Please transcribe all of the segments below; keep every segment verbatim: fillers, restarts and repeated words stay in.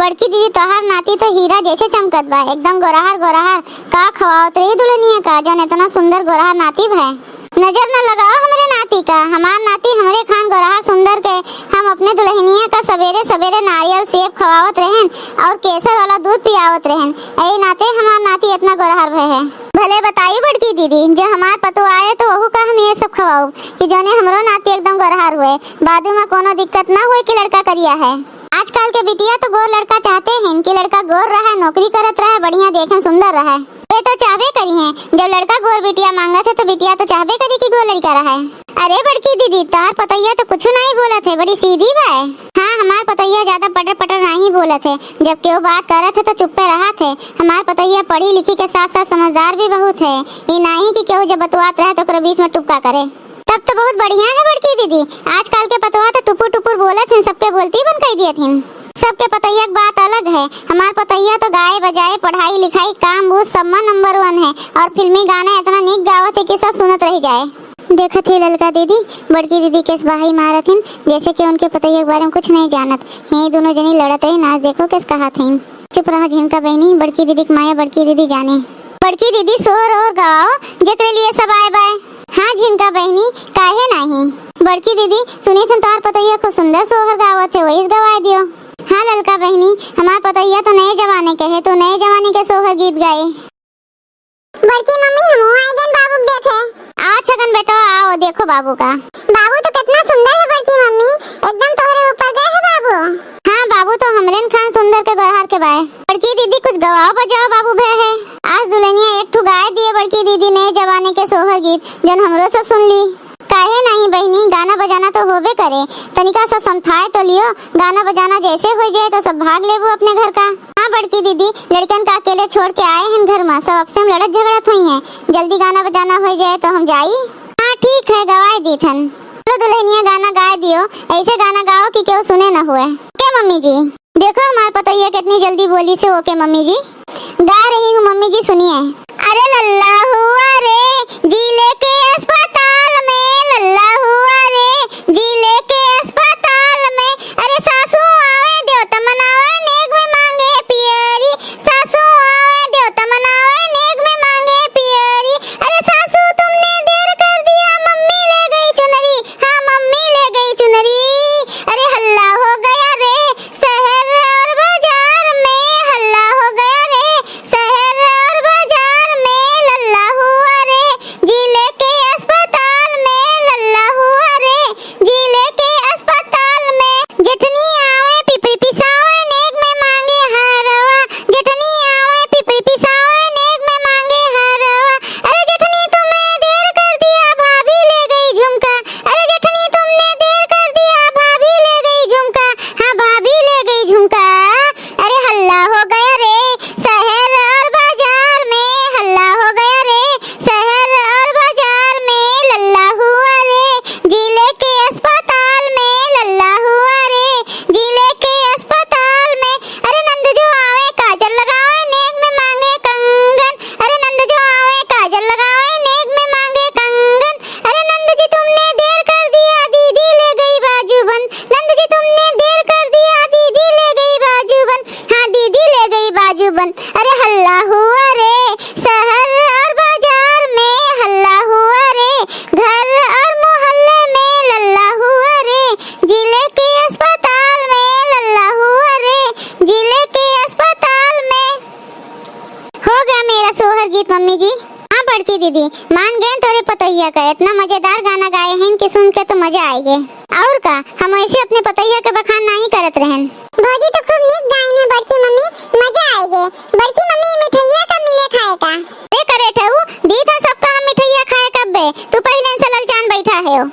बड़की दीदी, तोहार नाती तो हीरा जैसे चमकत बा, एकदम गोरहर गोरहर। का खवावत रही दुल्हनिया का, जौन इतना सुंदर गोरहर नाती भए? नजर न लगाओ हमरे नाती का, हमार नाती हमरे खान गोरहर सुंदर के। हम अपने दुल्हनिया का सबेरे सबेरे नारियल सेब खवावत रहेन और केसर वाला दूध पियावत रहेन, यही नाते हमार नाती इतना गोरहर भए है। भले बताई बड़की दीदी, जो हमार पतोह आए तो वहू का हम ये सब खवाऊ कि जौने हमरो नाती एकदम गोरहर हुए, बादू में कोनो दिक्कत ना हुए कि लड़का करिया है। आजकल के बिटिया तो गोर लड़का चाहते हैं कि लड़का गोर रहे, नौकरी करत रहे, बढ़िया देखे, सुंदर रहे। वे तो चाहबे करी हैं, जब लड़का गोर बिटिया मांगत है तो बिटिया तो चाहबे करी कि गोर लड़का रहे। अरे बड़की दीदी, तोहार पतोहिया तो कुछ नहीं बोलत है, बड़ी सीधी बा। हाँ, हमार पतोहिया ज्यादा पटर पटर नहीं बोलत है, जब केहू बात करत है तो चुप्पे रहत है। हमार पतोहिया पढ़ी लिखी के साथ साथ समझदार भी बहुत है, ये नहीं कि केहू जब बतुआत रहे तो ओकरे बीच में टुपका करे। तब तो बहुत बढ़िया है बड़की दीदी, आजकल के पतोह तो टुपुर टुपुर बोलत हिन, सबके बोलती बंद कर दियत हिन। सबके पतोहिया के बात अलग है, हमार पतोहिया तो गाए बजाए, पढ़ाई लिखाई, काम बूझ सब में नंबर वन है और फिल्मी गाना इतना नीक गावत है कि सब सुनत रह जाए। देखत ही ललका दीदी, बड़की दीदी केस बहाई मारत हिन, जैसे कि उनके पतोहिया के बारे में कुछ नहीं जानत। ये दोनों जनी लड़त रही, नाच देखो केस कहत हिन। चुप रहा झिनका बहनी, बड़की दीदी के माया बड़की दीदी जाने। बड़की दीदी सोहर और गवाओ, जेकरे लिए सब आए बाए। हाँ झिनका बहनी, काहे नाही? बड़की दीदी, सुनी थन तोहार पतोहिया खूब सुंदर सोहर गावत है, वहीस गवाए दियो। हाँ ललका बहनी, हमार पतोहिया तो नए जमाने के है, तो नए जमाने के सोहर गीत गाए। बड़की मम्मी, हमहू आए गन बाबू के देखे। आओ छगन बेटवा, आओ, देखो बाबू का। बाबू तो कितना सुंदर है बड़की मम्मी, एकदम तोहरे ऊपर गए है बाबू। हाँ, बाबू तो हमरेन खान सुंदर के गोरहार के बाए। बड़की दीदी, कुछ गवाओ बजाओ बाबू भए है। आज दुल्हनिया एक ठो गाए दिए बड़की दीदी नए जमाने के सोहर गीत, जौन हमरो सब सुन ली। काहे नहीं बहिनी, गाना बजाना तो होबे करे, तनिका सब समथाए तो लियो, गाना बजाना जैसे हो जाए तो सब भाग लेबू अपने घर का। हाँ बड़की दीदी, लड़कन का अकेले छोड़ के आए हैं घर में, सब आपसे में लड़त झगड़त हुई हैं, जल्दी गाना बजाना हो जाए तो हम जाई। हाँ ठीक है, गवाए दी थन। चलो दुल्हनिया गाना गाए दियो, ऐसे गाना गाओ कि केहू सुने न हुए। के मम्मी जी, देखो हमार पतोहिया कितनी जल्दी बोली से ओके मम्मी जी। गा रही हूँ मम्मी जी, सुनिए। अरे लल्ला हुआ रे, जिले के अस्पताल में, लल्ला हुआ रे, जिले के अस्पताल में। अरे सासू आवे, देवता मनावे, नेग में मांगे पियरी। सासू आवे, देवता मनावे, नेग में मांगे पियरी। अरे सासू तुमने देर कर दिया, मम्मी ले गई चुनरी। हाँ, मम्मी ले गई चुनरी। अरे हल्ला हो गया रे, शहर और बाजार में हल्ला हो गया रे, शहर और बाजार में लल्ला हुआ रे, जिले के अस्पताल में लल्ला हुआ रे, जिले के अस्पताल में। जेठनी आवे पिपरी पिसावे, नेग में मांगे हारवा, जेठनी आवे पिपरी पिसावे, नेग में मांगे हारवा। अरे जेठनी तुमने देर कर दिया, भाभी ले गई झुमका। अरे जेठनी तुमने देर कर दिया, भाभी ले गई झुमका। हाँ, भाभी ले गई झुमका। अरे हल्ला हो गया रे, शहर और बाजार में हल्ला हो गया रे, शहर और बाजार में लल्ला हुआ रे, जिले के अस्पताल में लल्ला हुआ रे, जिले के अस्पताल में। अरे नंद जो आवे काजल लगावे, नेग में मांगे कंगन। अरे नंद जो आवे काजल लगावे, नेग में मांगे कंगन। अरे नंद जी तुमने देर कर दिया, दीदी ले गई बाजू बंद। नंद जी तुमने देर कर दिया, दीदी ले गई बाजू बंद। हाँ, दीदी ले गई बाजू बंद। अरे हल्ला हुआ रे, शहर और बाजार में हल्ला हुआ रे, घर और मोहल्ले में लल्ला हुआ रे, जिले के अस्पताल में लल्ला हुआ रे, जिले के अस्पताल में। हो गया मेरा सोहर गीत मम्मी जी। हाँ बड़की दीदी, मान गए तोरे पतोहिया का, इतना मजेदार गाना गाए हैं कि सुन के तो मजा आए गए। और का, हम ऐसे अपने पतोहिया के बखान नहीं करत रहन। भौजी तो खूब नीक गाइन है बड़की मम्मी, मजा आए गए। बड़की मम्मी, मिठैया कब मिले खाए का? अरे करे ठहू, दी था सबका हम मिठैया खाए कब बे, तू पहले से ललचान बैठा है हो।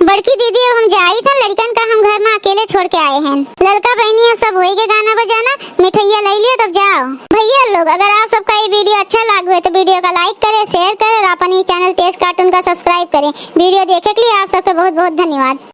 बड़की दीदी, अब हम जाई थन, लड़कन का हम घर में अकेले छोड़ के आए हैं। ललका बहनी, अब सब होई गए गाना बजाना, मिठैया ले लियो तब जाओ। भैया लोग, अगर आप सबका ये वीडियो अच्छा लाग हुए तो वीडियो का like करें, share करें और अपन ये channel तेज cartoon का subscribe करें। वीडियो देखे के लिए आप सबके बहुत बहुत धन्यवाद।